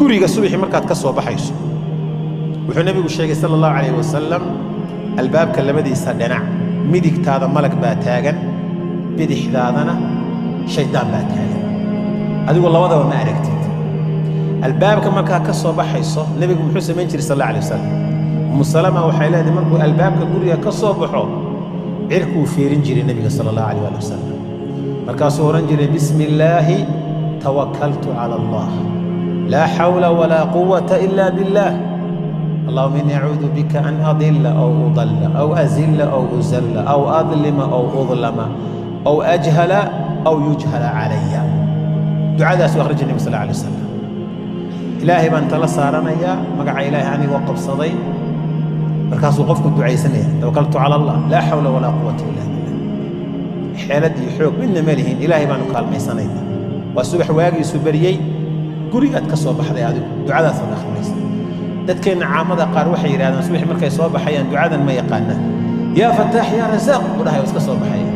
Guriga subaxii markaad ka soo baxayso, wuxuu Nebigu sheegay sala Allahu calayh wasalam, albaabka labadiisa dhinac, midigtaada malag baa taagan, bidixdaadana shaydaan baa taagan. Adigu labadaba ma aragtid. Albaabka markaa ka soo baxayso, Nebigu muxuu samayn jiray sal alla alay wasalam? Umu Salama waxay leedahay, markuu albaabka guriga ka soo baxo, cirkuu fiirin jiray Nebiga sala Allahu alayh ali wasalam. Markaasuu odhan jiray: "Bismi illaahi tawakaltu cala Allah, laa xawla walaa quwata ila biاllah, allahuma ini acuudu bika an adila aw udalla aw azilla aw uzalla aw adlima aw udlama aw ajhala aw yujhala calaya." Ducadaasuu akhrin jiray Nebiga sal alla alay wasalam. Ilaahay baan tala saaranayaa, magaca Ilaahay anigoo qabsaday. Markaasuu qofku ducaysanaya: "Tawakaltu cala Allah, laa xawla walaa quwata illa billah." Xeelad iyo xoog midna ma lihin, Ilaahay baanu kaalmaysanayna. Waa subax waagiisu beriyey, gurigaad ka soo baxday, adigu ducadaasaad akhrinaysa. Dadkeenna caamada qaar waxay yidhahdaan, subaxi markay soo baxayaan, ducadan ma yaqaanaan. "Yaa Fataax, yaa Rasaaq," buu dhahay, waa iska soo baxaya.